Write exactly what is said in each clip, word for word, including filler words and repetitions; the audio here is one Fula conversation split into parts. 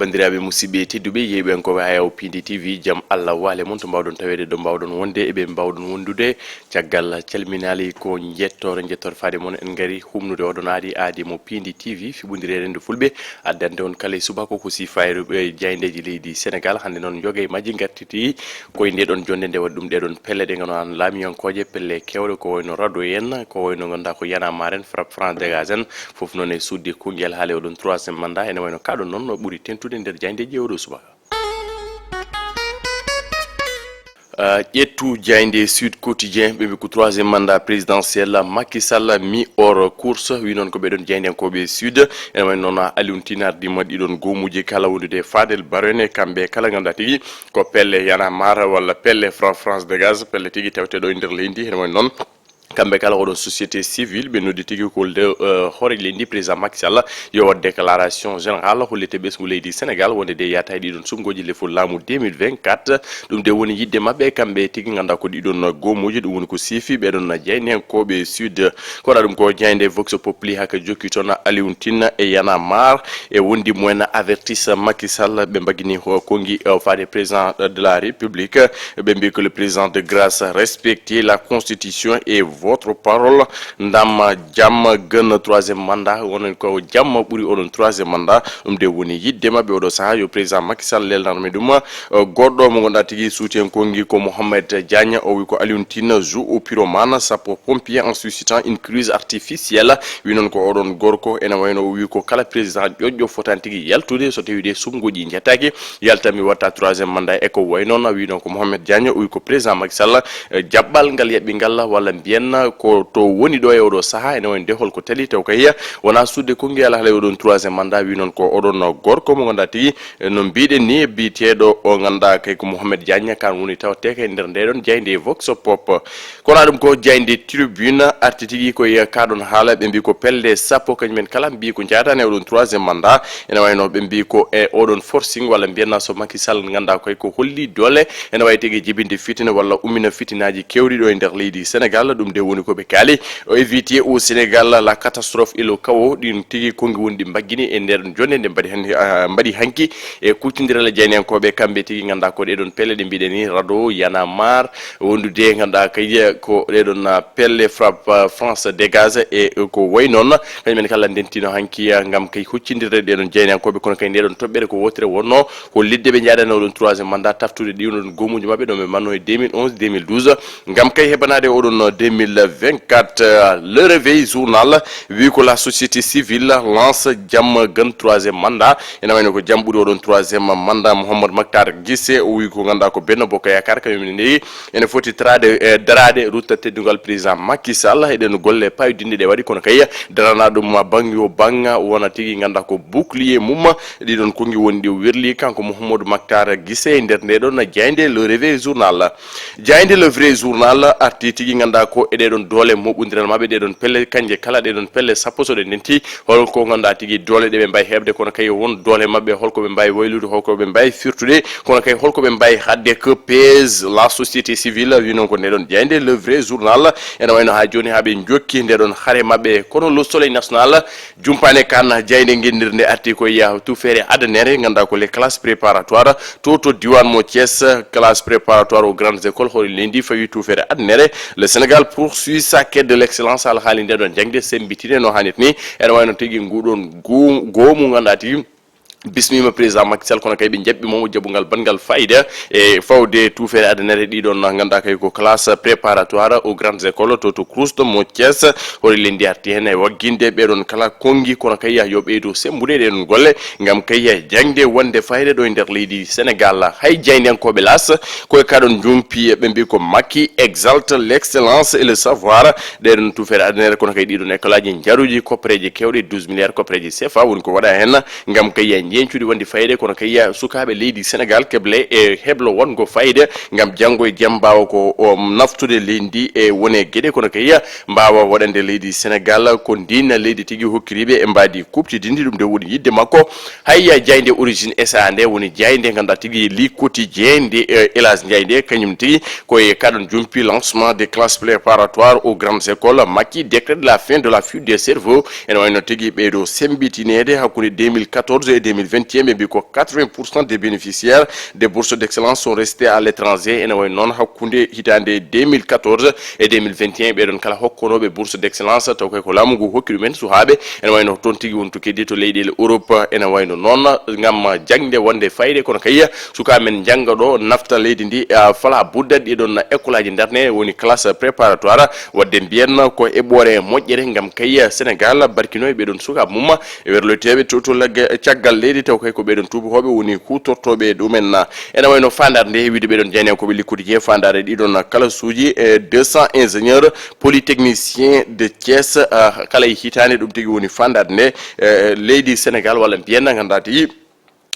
Banndiraaɓe musidɓe tedduɓe, yeeɓiyankooɓe Ayaw Piindi T V, jam Allah waale mon to mbaawɗon taweede, ɗo mbaawɗon wonde e ɓe mbaawɗon wondude. Caggal calminaali ko njettoore, njettoore faade mon, en ngari humnude oɗon aadi, aadi mo Piindi T V, fiɓundireede nde Fulɓe, addande on kala e subaka ko si fayru ɓe jayndeeji leydi Senegal. Hannde noon, yoga e majji ngartiti koye nde ɗon jonde, nde waɗi ɗum ɗe ɗon pelle ɗe ngannduɗaa laamiyankooje, pelle keewɗe, ko wayno rado en, ko wayno ngannduɗaa ko Y'en a marre en, Frappe France Dégage en, fof noon e suuɗde konngel haale oɗon troisième mandat. Ene wayno kaɗon noon no ɓuri tentude nder jayndeeji e oɗo subaka. Ah, ƴettu jaaynde Sud Quotidien, ɓe mbi ko troisième mandat présidentiel, Macky Sall mi hors course, wi noon ko ɓeɗon jaayndiyankooɓe Sud. Ene wayno noon Alioune Tine ardima ɗiɗon goomuuji kala wondude Fadel Barro en, e kamɓe kala ngannduɗaa tigi ko pelle Y'en a marre walla pelle Fra-, France Dégage, pelle tigi tawte ɗo e nder leydi. Ene wayno noon kamɓe kala oɗon société civile ɓe noddi tigi ko le, eh, hoore leydi président Macky Sall yo waɗ déclaration générale hollite ɓesngu leydi Sénégal wonde de yahata e ɗiɗon suɓngooji lefol laamu deux mille vingt-quatre. Ɗum de woni yiɗde maɓɓe kamɓe tigi ngannduɗaa ko ɗiɗon goomuuji, ɗum woni ko siifi ɓeɗon jaayndiyankooɓe Sud. Kono ɗum ko jaaynde Vox Populi haka jokki toon Alioune Tine e Y'en a marre e wondi mumen avertise Macky Sall, ɓe mbaggini ho-, konngi, eh, faade président de la République. Ɓe mbi ko le président de grâce, respectez la constitution et votre parole. Ndam jam gën troisième mandat, wonen ko jam ɓuri oɗon troisième mandat. Ɗum de woni yiɗde maɓɓe oɗo saha yo président Macky Sall lelnarme ɗum. Eh, goɗɗo mo ngannduɗaa tigi suuti en konngi ko Mohamed Diagne, o wi ko Alioune Tine joue au pyromane, sappo pompier en suscitant une crise artificielle. Wi noon ko oɗon gorko, ene wayno o wi ko kala président ƴoƴƴo fotani tigi yaltude so tawii de suɓngooji njettaaki, yalta mi watta troisième mandat e ko way noon. Wi noon ko Mohamed Diagne, o wi ko président Macky Sall, eh, jaɓɓal ngal yaɓɓi ngal walla mbiyen ko to woni ɗo e oɗo saha, ene wayno de holko tali taw kay wona suuɗde konngi alhaali oɗon troisième mandat. Wi noon ko oɗon gorko mo ngannduɗaa tigi, eh, no mbiɗen ni, biyeteeɗo o ngannduɗaa kay ko Mohamed Diagne, kan woni tawtee kay nder nde ɗon jaaynde Vox Pop. Kono ɗum ko jaaynde Tribune arti tigi ko e kaɗon haala, ɓe mbi ko pelle sappo kañum en kala mbi ko njaadani e oɗon troisième mandat. Ene wayno ɓe mbi ko e oɗon forcing walla mbiyanna so Macky Sall ngannduɗaa koy ko holli doole, ene wawi tigi jibinde fitina walla ummina fitinaaji kewɗi ɗo e nder leydi Sénégal. Ɗum de woni ko ɓe kaali. O évité au Sénégal la catastrophe et le chaos, ɗin tigi konngi woni ɗi mbaggini e nder jonde nde mbaɗi han-, ah, mbaɗi hanki e kuccondiral e jaayndiyankooɓe kamɓe tigi ngannduɗaa ko ɗeɗon pelle ɗe mbiɗen ni, rado, Y'en a marre, wondude ngannduɗaa kay ko ɗeɗon, ah, pelle Frappe, ah, France Dégage e ko way noon. Kañum en kala ndentino hanki, ah, ngam kay huccindirde ɗeɗon jaayndiyankooɓe, kono kay ndeɗon toɓɓere ko wotere wonno ko lidde ɓe njaadani oɗon troisième mandat taftude ɗiɗon goomuuji maɓɓe ɗo ɓe manno e deux mille onze, deux mille douze. Ngam kay heɓanaade oɗon deux mille vingt-quatre, euh, Le Réveil journal wi ko la société civile lance jam gën troisième mandat. Ene wayno ko jam ɓuri oɗon troisième mandat. Mouhamadou Mactar Guissé, o wi ko ngannduɗaa ko Benno Bokk Yaakaar, kañum ne ndeyi ene foti taraade, eh, daraade rutta teddungal président Macky Sall. Eɗen golle payodinɗe ɗe waɗi, kono kay darana ɗum bannge o bannga wona tigi ngannduɗaa ko bouclier mum. Ɗiɗon konngi woni ɗi o wirli kanko Mouhamadou Mactar Guissé e nder nde ɗon jaaynde Le Réveil journal. Jaaynde Le Vrai journal arti tigi ngannduɗaa ko e ɗeɗon doole moɓondiral maɓɓe, ɗeɗon pelle, kanje kala ɗeɗon pelle sappo so ɗe ndenti, holko ngannduɗaa tigi doole ɗe ɓe mbawi heɓde, kono kay won doole maɓɓe, holko ɓe mbawi waylude, holko ɓe mbawi firtude, kono kay holko ɓe mbawi haɗde, que pèse la société civile, wi noon ko nde ɗon jaaynde Le Vrai journal. Ene wayno haa jooni haa ɓe jokki nde ɗon hare maɓɓe, kono Le Soleil national jumpaani kan jaaynde ngenndirde arti ko e tuufeere adanere, ngannduɗaa ko les classes préparatoires to, to diiwaan mo Thiès, classe préparatoire aux grandes écoles, hoore leydi fawi tuufeere adanere. Le Sénégal poursuit sa quête de l'excellence, alhaali nde ɗon jaŋde semmbitine no haanirta ni. Ene wayno tigi nguɗon goo-, goomu ngannduɗaa tigi bismiima président Macky Sall, kono kay ɓe jaɓɓi mo, o jaɓungal banngal fayida e fawde tuufeere adanere ɗiɗon ngannduɗaa kay ko classe préparatoire aux grandes écoles to, to CROUST mo Thiès. Hoore leydi arti heen e wagginde ɓeɗon kala konngi, kono kay yo ɓeydo semmbude ɗeɗon golle ngam kay jaŋde wonde fayida ɗo e nder leydi Sénégal. Hay jaayndiyankooɓe L'As koye kaɗon jumpi, ɓe mbi ko Macky exalte l'excellence et le savoir. Ɗeɗon tuufeere adanere, kono kay ɗiɗon école aji njaruji koppareeji kewɗe, douze milliards koppareeji C F A woni ko waɗa heen ngam kay ya njeñcude wonde fayida, kono kay ya sukaaɓe leydi Sénégal keble e heblo wongo fayida ngam janngo e jam mbaawa ko, o, naftude leydi ndi e wone geɗe, kono kay ya mbaawa waɗande leydi Sénégal ko ndin leydi tigi hokkiriɓe e mbaadi kuɓtidindi. Ɗum de woni yiɗde makko. Hay ya jaaynde Origine S A nde woni jaaynde ngannduɗaa tigi Le Quotidien nde, eh, Elage Ndiaye nde, kañum tigi koye kaɗon jumpi lancement des classes préparatoires aux grandes écoles, Macky décrète la fin de la fuite des cerveaux. Ene wayno tigi ɓeydo semmbitineede hakkunde deux mille quatorze e deux mille vingt et un, ɓe mbi ko quatre-vingts pour cent des bénéficiaires des bourses d'excellence sont restés à l'étranger. Ene wayi noon, hakkunde hitaande deux mille quatorze e deux mille vingt et un, ɓeɗon kala hokkonooɓe bourse d'excellence, taw kay ko laamu ngu hokki ɗumen suhaaɓe, ene wayi no toon tigi woni to keddi to leyɗeele Europe. Ene wayi no noon, ngam jaŋde wonde fayde, kono kay suka men jannga ɗo, nafta leydi ndi, a, fala budda ɗiɗon école aji darne, woni classe préparatoire, wadde mbiyen ko eɓɓoore moƴƴere ngam kay Sénégal barkino e ɓeɗon suka mum e werloyteeɓe to, to lagge caggal leydi, taw kay ko ɓeɗon tuubakooɓe woni huutortooɓe e ɗumen. Ene wayno faandaare nde, wiide ɓeɗon jeyne ko ɓe likkude je faandaare ɗiɗon kalasuuji e deux cents ingénieurs polytechniciens de Thiès, ah, kala e hitaande, ɗum tigi woni faandaare nde, eh, leydi Sénégal, walla mbiyen nganndaa tigi,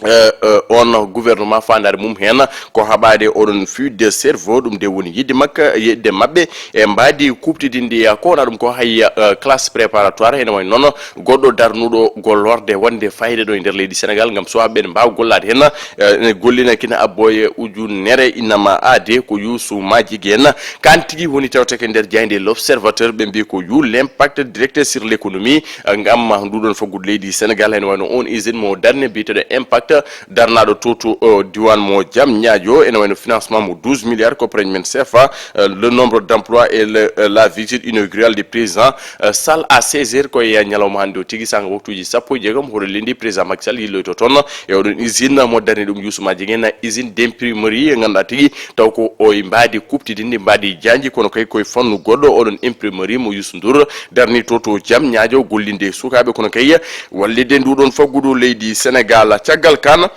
eh, eh, on gouvernement faandaare mum heen ko haɓaade oɗon fuite de cerveau, ɗum de woni yiɗde makka, yiɗde maɓɓe e mbaadi kuuɓtidinndi, ko wona ɗum ko hay, eh, classe préparatoire, ene wayi noon goɗɗo darnuɗo gollorde wonde fayde ɗo e nder leydi Sénégal ngam suwaaɓe ɓe mbaawa gollaade heen, eh, ene gollina kina abbo e ujunere innama aade ko Youssou Madjiguène. Kan tigi woni tawteke nder jaaynde L'Observateur, ɓe mbi ko you l'impact direct sur l'économie, eh, ngam nduɗon faggudu leydi Sénégal, ene wayno on usine mo darne biyeteɗo Impact, darnaɗo to, to, eh, diwan mo Diamniadio, ene wayno financement mo douze milliards ko preñ men C F A, eh, le nombre d'emplois et le, eh, la visite inaugurale du président, eh, Sall à seize heures, ko e ñalawma hannde o tigi, sanga waktuuji sappo e jeegom hoɗo lendi, président Macky Sall yilloyto toon e oɗon usine mo darni ɗum Youssou Madjiguène, usine d'imprimerie, ngannduɗaa tigi taw ko o e mbaadi kuuɓtidinndi, mbaadi jaanji, kono kay koye fannu goɗɗo, oɗon imprimerie mo Youssou Ndour darni to, to Diamniadio, gollinde e sukaaɓe, kono kay wallide nduɗon faggudu leydi Sénégal. Caggal kan,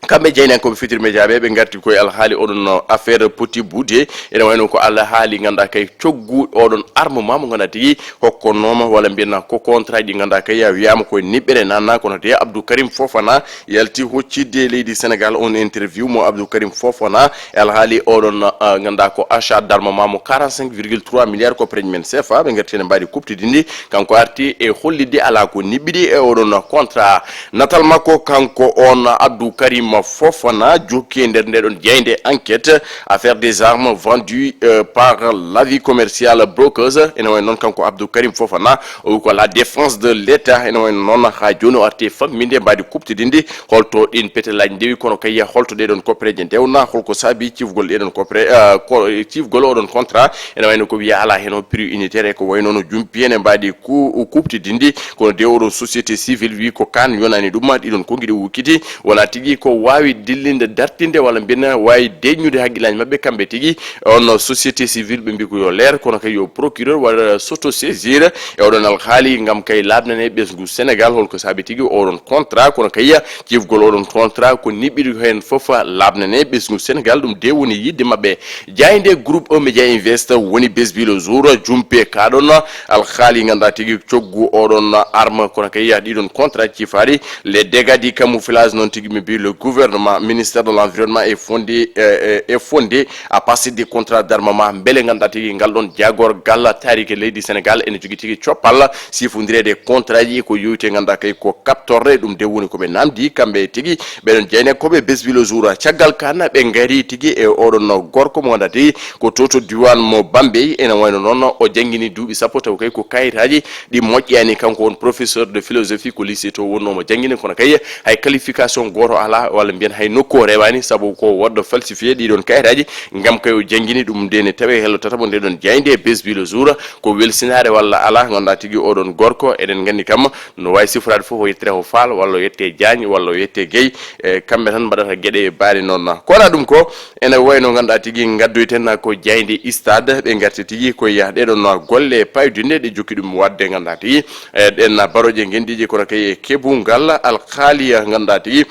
kamɓe jeynankooɓe Futurs Médias ɓe, ɓe ngarti koye alhaali oɗon affaire Petit Boudé, ene wayno ko alhaali ngannduɗaa kay coggu oɗon armement mo ngannduɗaa tigi hokkonnooma, walla mbiyen ko contrat ji ngannduɗaa kay wiyaama koye niɓɓere nanna, kono de Abdou Karim Fofana yalti hoccitde leydi Sénégal on interview mo Abdou Karim Fofana e alhaali oɗon, ah, ngannduɗaa ko achat d'armement mo quarante-cinq virgule trois milliards ko preñ men C F A, ɓe ngarti ene mbaadi kuuɓtidinndi, kanko arti e hollitde alaa ko niɓɓiɗi e oɗon contrat. Natal makko kanko on Abdou Karim Fofana jokki e nder ndeɗon jaaynde Enquête, affaire des armes vendues, euh, par Lavi Commercial Brokers. Ene wayi noon kanko Abdou Karim Fofana, o wi ko la défense de l'État. Ene wayi noon haa jooni o arti e famminde mbaadi kuuɓtidinndi holto ɗin petelaaji ndewi, kono kay holto ɗeɗon koppereeje ndewna, holko saabi cifgol ɗeɗon koppere, eh, ko, cifgol oɗon contrat. Ene wayno ko wiya alaa heen o prix unitaire e ko wayno no jumpi heen e mbaadi ku-, kuuɓtidinndi, kono de oɗon société civile wi ko kan yonani ɗum, ɗiɗon ko ngiɗi wukkiti, wona tigi ko waawi dillinde, dartinde, walla mbiyen waawi deññude haqqillaaji maɓɓe kamɓe tigi. On société civile ɓe mbi ko yo leer, kono kay yo procureur waɗa s'autosaisir e oɗon alhaali ngam kay laaɓnane ɓesngu Sénégal holko saabi tigi oɗon contrat, kono kay cifgol oɗon contrat ko niɓɓiɗi heen fof laaɓnane ɓesngu Sénégal, ɗum de woni yiɗde maɓɓe. Jaaynde Groupe un Média Invest woni Besbi le Jour, jumpe kaɗon alhaali ngannduɗaa tigi coggu oɗon arme, kono kay ɗiɗon contrat cifaari, les dégâts du camouflage, noon tigi ɓe mbi le gouvernement, ministère de l'environnement est fondé, euh, euh, est fondé à passer des contrats d'armement, mbele ngannduɗaa tigi ngal ɗon jaagorgal taarike leydi Sénégal ene jogii tigi coppal sifondireede contrat ji, ko yowite ngannduɗaa kay ko kaɓtorɗe, ɗum de woni ko ɓe namdi kamɓe tigi ɓeɗon jeyne ko ɓe Besbi le Jour. Caggal kan ɓe ngari tigi e oɗon gorko mo ngannduɗaa tigi ko to, to diwan mo Bambey, ene wayno noon o janngini duuɓi sappo, taw kay ko kayitaaji ɗi moƴƴaani. Kanko on professeur de philosophie ko lycée to wonnoo mo janngini, kono kay hay qualification gooto alaa, walla mbiyen hay nokku o rewaani, sabu ko woɗɗo falsifié ɗiɗon kayitaaji ngam kay o janngini ɗum. Nde ne tawe hello tata mo ndeɗon jaaynde Besbi le Jour, ko welsinaare walla alaa, ngannduɗaa tigi oɗon gorko, eɗen nganndi kam no waawi siforaade fof o yettere o Faal, walla o yette Diagne, walla o yette Guèye, e kamɓe tan mbaɗata geɗe e baali noon. Ko wona ɗum ko, ene wayno ngannduɗaa tigi ngaddoyten ko jaaynde Stade, ɓe ngarti tigi ko yaha ɗeɗon golle paydunde ɗe jokki ɗum waɗde ngannduɗaa tigi, e ɗen barooje ngenndiije, kono kay e keɓungal alhaaliya ngannduɗaa tigi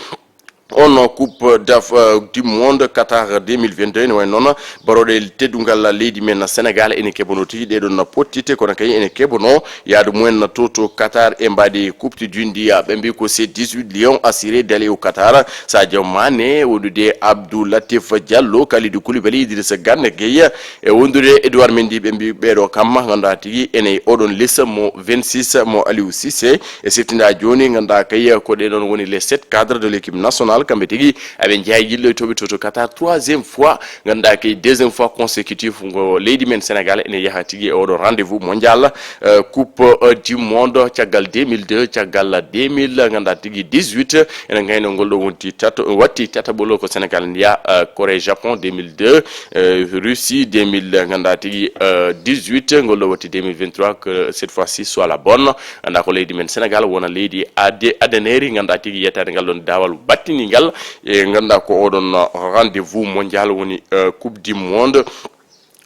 on Coupe d'Af-, euh, du Monde Qatar deux mille vingt-deux, ene wayi noon barooɗe teddungal leydi men Sénégal ene keɓono tigi ɗeɗon pottite, kono kay ene keɓono yaadu mumen to, to Qatar e mbaadi kuuɓtidinndi. Ɓe mbi ko ces dix-huit lions assurés d'aller au Qatar, Sadio Mané wondude Abdou Latif Diallo, Kalidou Koulibaly, Idrissa Gana Gueye, e wondude Edouard Mendy, ɓe mbi ɓeɗo kamma ngannduɗaa tigi ene oɗon lista mo vingt-six mo Aliou Cissé, e siftinda jooni ngannduɗaa kay ko ɗe ɗon woni les sept cadres de l'équipe nationale. Kamɓe tigi aɓe njeya yilloytoɓe to to Qatar troisième fois, ganduɗa kay deuxième fois consécutif ngo leydi men Sénégal ene yaha tigi e oɗo rendez-vous mondial, euh, coupe euh, du monde caggal deux mille deux, caggal deux mille ganduɗa tigi dix-huit. Ene gayno ngol ɗo wonti tato watti tataɓolo ko Sénégal ndiya, euh, Corée Japon deux mille deux, euh, Russie deux mille ganduɗa tigi, euh, dix-huit, ngol ɗo watti deux mille vingt-trois que cette fois-ci soit la bonne. Ganduɗa ko leydi men Sénégal wona leydi ade adaneri ganduɗa tigi yettade ngal ɗon dawal battini ngal. E ganduɗa ko oɗon rendez-vous mondial woni, euh, coupe du monde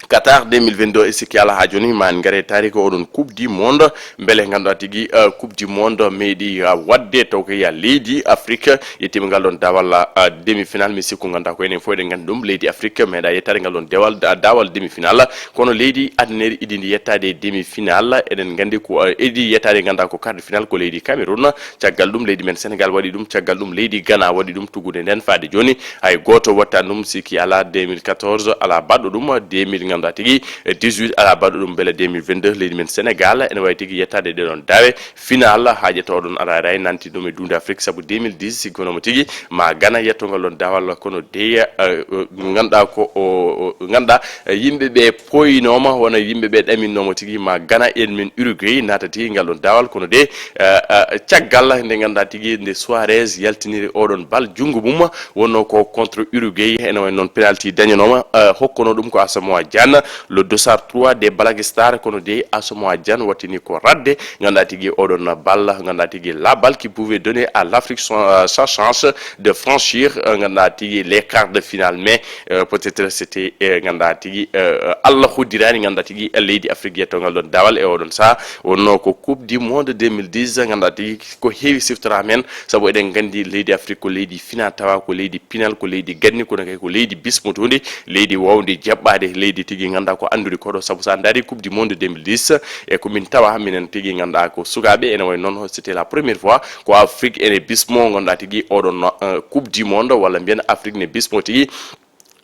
Qatar deux mille vingt-deux. E sikki ala ha joni ma en gare taari ko oɗon coupe du monde beele ganduɗa tigi, euh, coupe du monde meeɗi, euh, wadde taw ko ya leydi Afrique yettima ngal ɗon dawal, euh, demi-finale. Mi sikku ganduɗa ko enen fof eɗen gandi ɗum leydi Afrique meeɗa yettade ngal ɗon dewal da- dawal demi-finale. Kono leydi adaneri iɗi ndi yettade e demi-finale eɗen gandi ko, eh, iɗi yettade ganduɗa ko quart de finale ko leydi Cameroun. Caggal ɗum leydi men Sénégal waɗi ɗum, caggal ɗum leydi Ghana waɗi ɗum. Tuggude nden faade joni hay goto watta ɗum sikki ala. Deux mille quatorze ala baɗɗo ɗum, deux mille ganduɗa tigi, eh, dix-huit ala baɗɗo ɗum. Beele deux mille vingt-deux leydi men Sénégal ene wawi tigi yettade ɗeɗon dawe final. Haaƴata oɗon arare nanti ɗum e dunde Afrique saabu deux mille dix si gonoma tigi ma Ghana yetto ngal ɗon dawal kono dey, eh, eh, ganduɗa ko o o- ganduɗa, eh, yimɓe ɓe poyinoma wona yimɓe ɓe ɗaminnoma tigi ma Ghana en min Uruguay naata tigi ngal ɗon dawal kono dey, eh, eh, caggal nde ganduɗa tigi nde Suarez yaltiniri oɗon bal junngo mum wonno ko contre Uruguay ene wayno noon penalty dañanoma, eh, hokkono ɗum ko Asamoah Gyan, le dossard trois des Black Stars kono dey Asamoah Gyan wattini ko radde ganduɗa tigi oɗon bal ganduɗa tigi la balle qui pouvait donner à l'Afrique son- euh, sa chance de franchir, euh, ganduɗa tigi les quarts de finale mais, euh, peut-être c'était, euh, ganduɗa tigi, euh, Allah hoddirani ganduɗa tigi leydi Afrique yettogal ɗon dawal e oɗon saha wonno ko coupe du monde deux mille dix. Ganduɗa tigi ko heewi siftorama hen saabu eɗen gandi leydi Afrique ko leydi fina tawa ko leydi pinal ko leydi ganni kono kay ko leydi bismotodi leydi wawdi jaɓɓade leydi tigi ganduɗa ko andude koɗo saabu sa daari coupe du monde deux mille dix e ko min tawa minen tigi ganduɗa ko sukaɓe ene way noon c'était la première fois ko Afrique ene bismo ganduɗa tigi oɗon, euh, coupe du monde walla mbiyen Afrique ne bismo tigi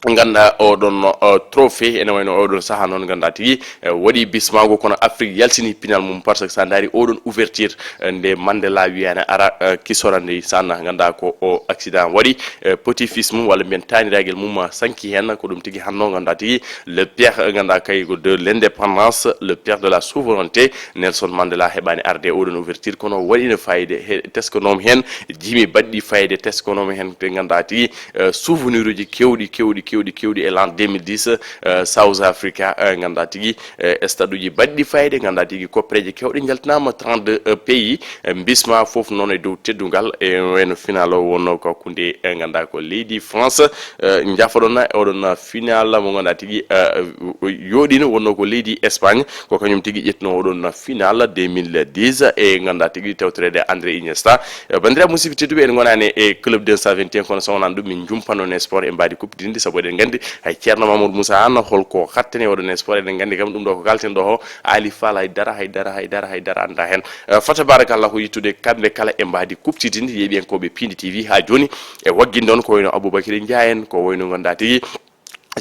ganduɗa oɗon, euh, trophée ene wayno oɗon saaha noon ganduɗa tigi, euh, waɗi bismago kono Afrique yaltini pinal mum par ce que sa daari oɗon ouverture, euh, nde Mandela wiyani ara, euh, kisora nde sanna ganduɗa ko o accident waɗi, euh, petit fils mum walla mbiyen taniragel mum sanki hen ko ɗum tigi hanno ganduɗa tigi le père, euh, ganduɗa kay ko de l'indépendance le père de la souveraineté Nelson Mandela heɓani arde oɗon ouverture kono waɗino fayida he teskonoma hen jimi baɗɗi fayida teskonoma hen ɓe ganduɗa tigi, euh, souvenir uji kewɗi kewɗi kewɗi kewɗi e l'an deux mille dix, euh, South Africa, euh, ganduɗa tigi, euh, stade uji baɗɗi fayida ganduɗa tigi koppereje kewɗe jaltinama trente-deux, euh, pays, euh, bisma foof noon e dow teddungal e wayno final o wonno ko hakkude, euh, ganduɗa ko leydi France, euh, jafoɗon e oɗon final mo ganduɗa tigi, euh, yoɗino wonno ko leydi Espagne ko kañum tigi ƴettuno oɗon final deux mille dix e ganduɗa tigi tewtorede André Iniesta. Eh, bandiraɓe musidɓe tedduɓe en gonani e club deux cent vingt et un kono so wonani ɗum min jumpanno e sport e mbaadi coupe dindi saabu eɗen gandi hay ceerno Mamadou Moussa Anne holko hattani waɗon e sport eɗen gandi kam ɗum ɗo ko kalten ɗo ho Ali Fall hay dara hay dara hay dara hay dara anda hen. Eh, fa tabarakallahu yittude kamɓe kala e mbaadi coupe dindi yeeɓiyankoɓe Pindi T V ha joni e waggindon ko wayno Aboubacry Ndiaye en ko wayno ganduɗa tigi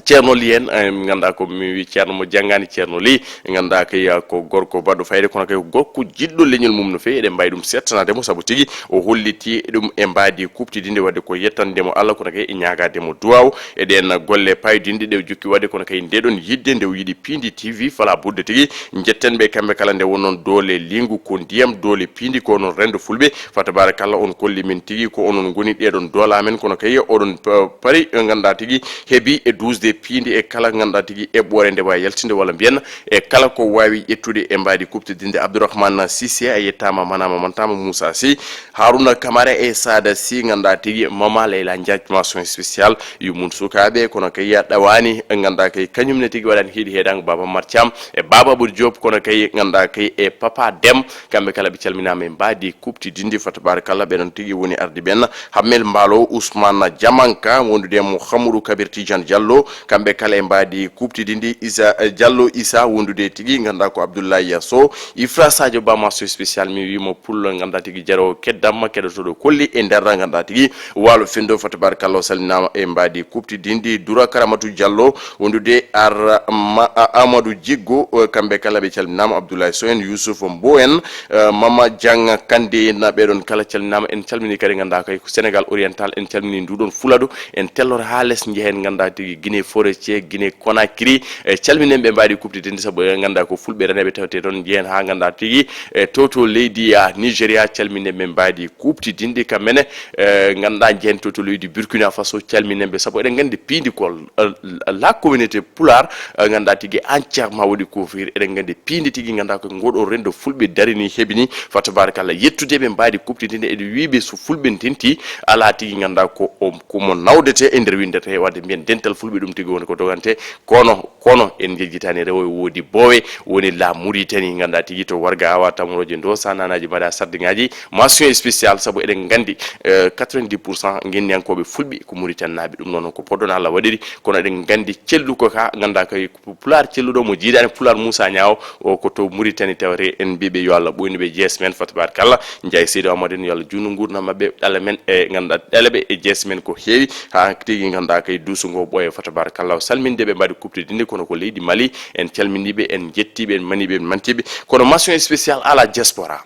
Ceerno Ly en, eh, mi ganduɗa ko mi wi ceerno mo janngani ceerno Ly, mi ganduɗa kay, ah, ko gorko baɗɗo fayde kono kay ko gorko jiɗɗo leñol mum no fewi eɗen mbawi ɗum settanade mo saabu tigi o holliti ɗum e mbaadi kuɓtidinde wadde ko yettande mo Allah kono kay e ñaagade mo duwaw eɗen golle paydinɗe ɗe o jokki wadde kono kay ndeɗon yidde nde o yiɗi Pindi T V fala budde tigi jetten ɓe kamɓe kala nde wonnon doole lingu ko ndiyam doole pindi ko onon rendo fulɓe fa tabarakallah on kolli min tigi ko onon goni ɗeɗon doole amen kono kay oɗon pa- pari ganduɗa tigi heebi e dusde piindi e kala ganduɗa tigi eɓɓore nde wawi yaltinde walla mbiyen e kala ko wawi ƴettude e mbaadi kuɓtidinde Abdourahmane Cissé a yettama manama mantama Moussa Sy Harouna Camara e Sada Sy ganduɗa tigi Mama Leyla Diagne mention spéciale yummum sukaɓe kono kay ɗawani ganduɗa kay kañum ne tigi waɗani heeɗi heeɗango Baba Mar Thiam e Baba Aboudou Diop kono kay ganduɗa kay e Papa Dem kamɓe kala ɓe calminama e mbaadi kuɓtidinde fa tabarakallah ɓe noon tigi woni arde ɓen Hammel Mballo Ousmane Diamanka wondude e Mouhamadou Kabir Tidiane Diallo Kamɓe kala e mbaadi kuɓtidinndi Isa, eh, Diallo Isa wondude tigi ngannduɗaa ko Abdoulaye Sow, Ifra Sadio Ba, mention spéciale, mi wiimo pullo ngannduɗaa tigi jaro keddamma keɗotooɗo kolli e nder ngannduɗaa tigi Waalo Fenndo, fa tabarakallah, o salminaama e mbaadi kuɓtidinndi. Dura Karamatu Diallo wondude ar ma, a, Amadou Jiggo, eh, kamɓe kala ɓe calminaama, Abdoulaye Sow en, Youssouf Mbow en, eh, Mama Diang Kande en, ɓeɗon kala calminaama. En calmini kadi ngannduɗaa kay ko Sénégal oriental, en calmini nduɗon Fuladu, en tellor haa les, njehen ngannduɗaa tigi Guinée Forestier, Guinée Conakry, e calminen ɓe mbaadi kuɓtidinndi, sabu en ngannduɗaa ko fulɓe reneeɓe tawte toon, njehen haa ngannduɗaa tigi e to to leydi, ah, Nigeria, calminen ɓe mbaadi kuɓtidinndi. Kamɓe ne, eh, ngannduɗaa njehen to to leydi Burkina Faso, calminen ɓe, sabu eɗen nganndi piindi ko, eh, la communauté pulaar, eh, ngannduɗaa tigi entièrement waɗi couvrir, eɗen nganndi piindi tigi ngannduɗaa ko ngoɗo renndo fulɓe darini heɓini, fa tabarakallah, yettude ɓe mbaadi kuɓtidinndi, eɗen wiiɓe so fulɓe ndenti, alaa tigi ngannduɗaa ko o, ko mo nawdete e nder winndete, wadde mbiyen dental fulɓe ɗum tigi woni ko dogante, kono, kono en njejjitaani rewo e woodi boowe, woni la Mauritanie, ngannduɗaa tigi to warga awa tamorooje ndo sa nanaji mbaɗa sardiŋaaji, mention spéciale, sabu eɗen nganndi, eh, quatre-vingt-dix pour cent ngenniyankooɓe fulɓe ko Mauritanie naaɓe, ɗum noon ko poɗɗon Allah waɗiri, kono eɗen nganndi celluko ka, ngannduɗaa kay Pulaar celluɗo mo jiidaani Pulaar Moussa Niang o, o ko to Mauritanie tawete, en mbiɓe yo Allah ɓoynu ɓe jees men fa tabarakallah, njaay Seydi Amadou en yo Allah juutnu nguurndam maɓɓe, ɗale men e ngannduɗaa ɗale ɓe e jees men ko heewi, haa tigi ngannduɗaa kay duusu ngo ɓooye fa tabarakallah, salminde ɓe mbaadi kuɓtidinndi kono ko leydi Mali, en calminiiɓe, en njettiiɓe, en maniiɓe, en mantiiɓe, kono mention spéciale à la diaspora,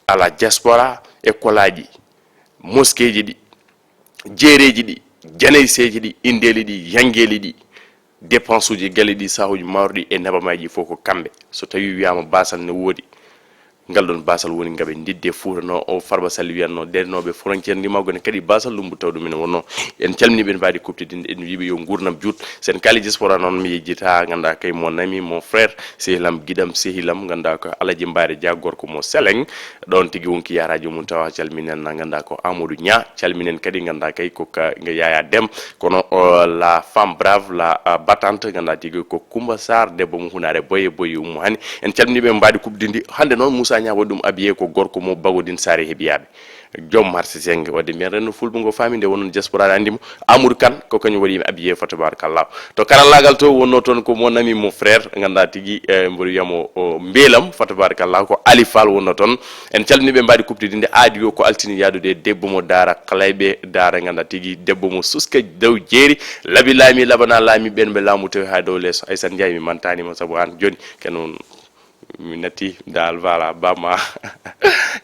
à la diaspora, école aji, mosqueeji ɗi, jeereeji ɗi, janayseeji ɗi, indeeli ɗi, yangeeli ɗi, dépense uji galle ɗi, saahuji mawruɗi e nebamaaji fof ko kamɓe. So tawi wiyaama baasal ne woodi, ngal ɗon baasal woni ngaɓe ndidde Fuuta no o Farba Sall wiyanno, ndenooɓe frontière ndimaagu ne kadi baasal lumbu taw ɗum ene wonno. En calmini ɓe mbaadi kuɓtidinndi, en wiiɓe yo nguurndam juut. Sen kaali diaspora noon mi yejjita, ngannduɗaa kay mon ami, mon frère, sehilam, giɗam, sehilam, ngannduɗaa ko Alaji Mbaare Dia, gorko mo Seleng, ɗon tigi wonki yaaraaji mum tawa calminen, ngannduɗaa ko Amadou Niang, calminen kadi ngannduɗaa kay ko ka, nga Yaya Dem, kono, o, la femme brave, la, ah, battante, ngannduɗaa tigi ko Coumba Sarr, debbo mo Hunaare Boye, Boye Ummu Hani. En calmini ɓe mbaadi kuɓtidinndi. Hannde noon Moussa Niang waɗi ɗum habillé ko gorko mo Bagodin Saare heɓiyaaɓe. Joom marché seng, wadde mbiyen renndo fulɓe ngo faami nde wonon diaspora ne anndi mo. Amadou Kane ko kañum waɗi mi habillé fa tabarakallah. To karallaagal to wonno toon ko mon ami, mon frère, ngannduɗaa tigi, eh, mboɗo wiyamo o Mbeelam fa tabarakallah, ko Ali Fall wonno toon. En calmini ɓe mbaadi kuɓtidinndi, aadi o ko altini yaadude e debbo mo Daara Kalayɓe, Daara ngannduɗaa tigi debbo mo Suska Daw Jeeri, Labi Laami, Labana Laami, ɓen ɓe laamu tawi haa dow lees. Aysata Njaay mi mantaani ma sabu aan jooni keno mi natti dal, voilà, bamma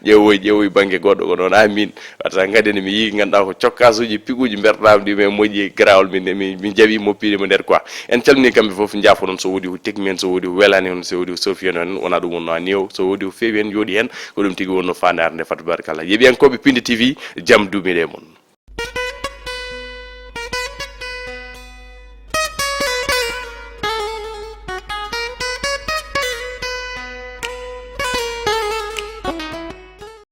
ƴeewoy, ƴeewoy bannge goɗɗo ko noon, amin. Wata ngadene mi yii ngannduɗaa ko cokkasuuji, piguuji mberɗaam ɗi men moƴƴi, garawol min, min, min jaɓi moppiri mo nder quoi. En calmini kamɓe fof, njaafo noon so woodi ko tekki men, so woodi ko welani on, so woodi ko sofi en, wona ɗum wonno ani o, so woodi ko feewi en, yooɗi heen, ko ɗum tigi wonno faandaare nde, fa tabarakallah. Yeɓiyankooɓe Pindi T V, jam duumiɗe e mon.